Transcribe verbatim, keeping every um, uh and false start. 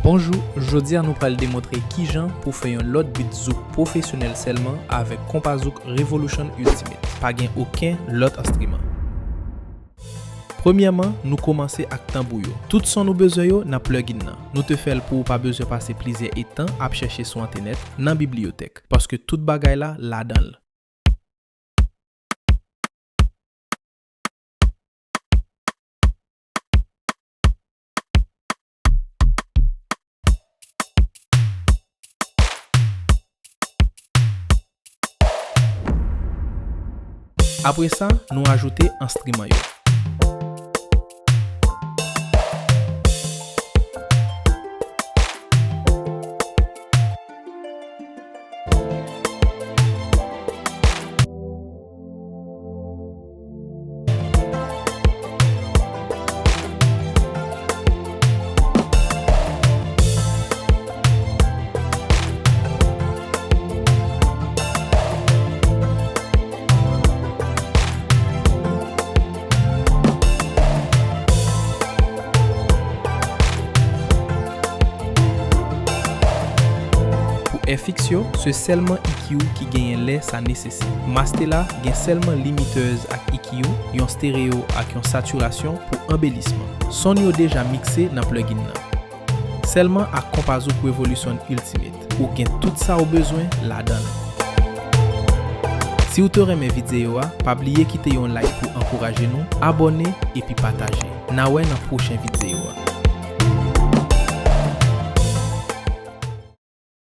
Bonjou, jodi a nou pral demontre kijan pou fè yon lòt beat zouk pwofesyonèl sèlman avèk Konpa Zouk Revolution Ultimate. Pa gen okenn lòt enstriman. Premyèman, nou kòmanse ak tanbou yo. Tout son nou bezwen yo nan plugin nan. Nou te fè l pou w pa bezwen pase plizyè etan ap chèche sou entènèt, nan bibliyotèk, paske tout bagay la ladan l. Apre sa, nou ajoute enstriman yo. Pou F X yo, se sèlman E Q ki genyen lè sa nesesè. Master la gen sèlman limiters ak E Q, yon stereo ak yon satirasyon pou anbelisman. Son yo deja mikse nan plugin nan. Sèlman ak Konpa Zouk Revolution Ultimate, ou gen tout sa w bezwen ladan l. Si w te renmen videyo a, pa bliye kite yon like pou ankouraje nou, abòne epi pataje. N a wè nan pwochen videyo a.